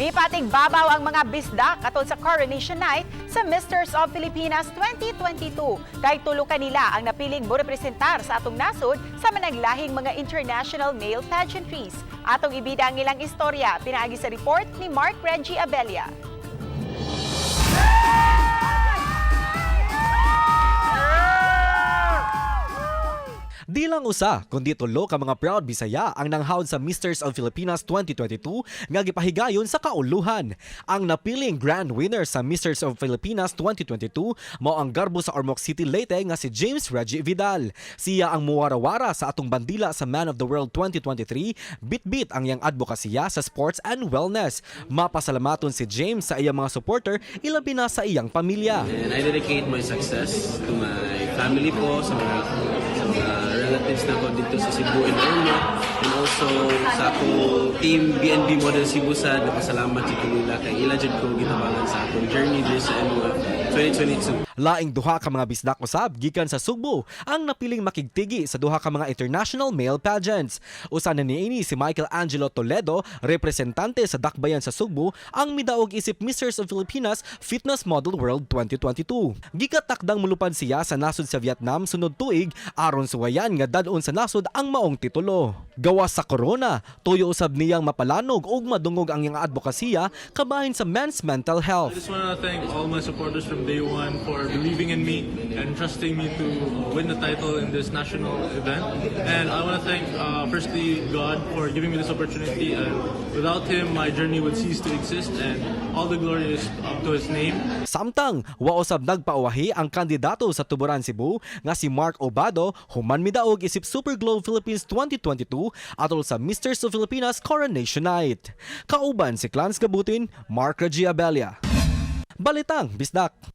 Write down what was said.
Mipating babaw ang mga bisdak atol sa Coronation Night sa Misters of Filipinas 2022. Kay tulo kanila ang napiling morepresentar sa atong nasod sa managlahing mga international male pageantries. Atong ibida ang ilang istorya pinaagi sa report ni Mark Reggie Abella. Di lang usa, kundi tulo ka mga proud Bisaya ang nanghawd sa Misters of Filipinas 2022 nga gipahigayon sa kauluhan. Ang napiling grand winner sa Misters of Filipinas 2022 mao ang garbo sa Ormoc City, Leyte nga si James Reggie Vidal. Siya ang muwarawara sa atong bandila sa Man of the World 2023, bitbit ang iyang advokasya sa sports and wellness. Mapasalamaton si James sa iyang mga supporter, ilabi na sa iyang pamilya. And I dedicate my success to my family po, sa mga relatives nako dito sa Cebu and Ormoc, and also sa akong team BNB Model Cebu sad. Nagpasalamat jud ko nila kay ila jud ko gitabangan sa akong journey diri sa MOF 2022. Laing duha ka mga bisdak usab gikan sa Sugbo ang napiling makigtigi sa duha ka mga international male pageants. Usa na niini si Michael Angelo Toledo, representante sa Dakbayan sa Sugbo, ang midaog isip Misters of Filipinas Fitness Model World 2022. Gikatakdang mulupad siya sa nasod sa Vietnam sunod tuig aron suwayan nga dad-on sa nasod ang maong titulo. Gawas sa corona, tuyo usab niyang mapalanog ug madungog ang iyang advokasya kabahin sa men's mental health. I just want to thank all my supporters from day one for believing in me and trusting me to win the title in this national event. And I want to thank firstly God for giving me this opportunity. And without Him, my journey would cease to exist. And all the glory is up to His name. Samtang, wa usab nagpauwahi ang kandidato sa Tuburan, Cebu nga si Mark Obado human midaog isip Super Globe Philippines 2022 atol sa Misters of Filipinas Coronation Night. Kauban si Clans Gabutin, Mark Reggie Abella. Balitang Bisdak.